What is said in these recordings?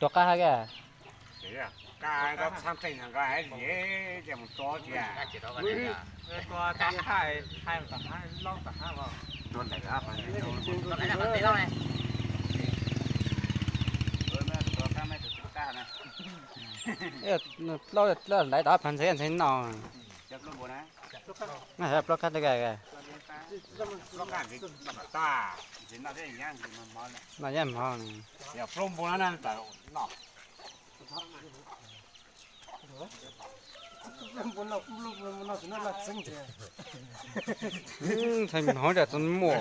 Tuag qab hab ke. Plaub laiv tom phab ntxhais ntxhais no. Plaub qab ntxhais no yeej hmov. Ntxhais hmov tas txog muaj.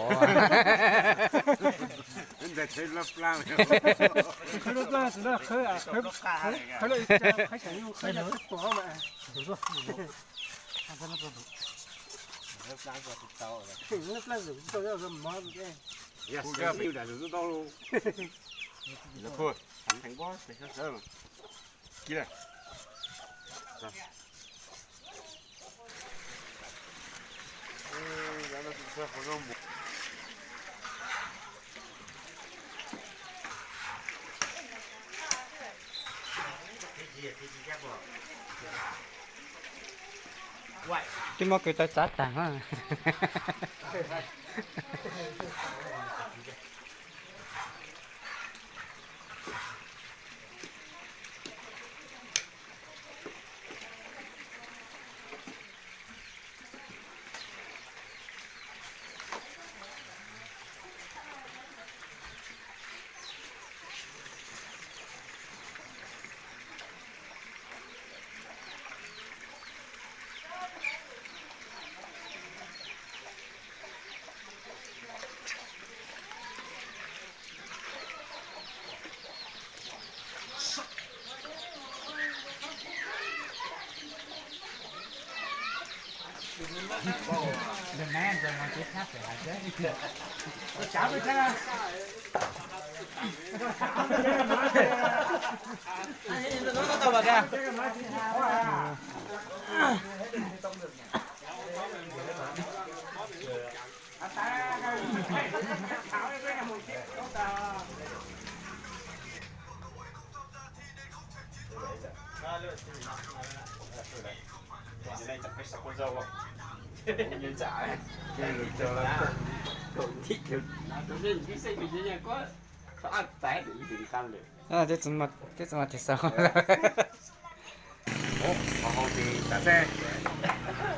Twb muab kwv tawv txav tag na. Twb tsis muaj tes xaus lawm. Ho hau tes tas xwb,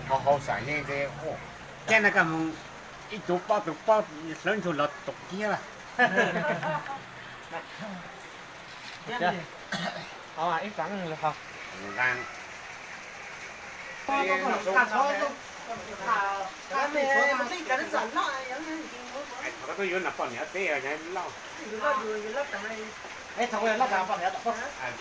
ho hau sam neej tes, kiag na koj mus ib tug paub tus paub hlawv ntsuag los tus kiag lawm. Thov koj tuaj yuav nas poj niam teb yog loj. Thov koj yuav loj tas poj niam.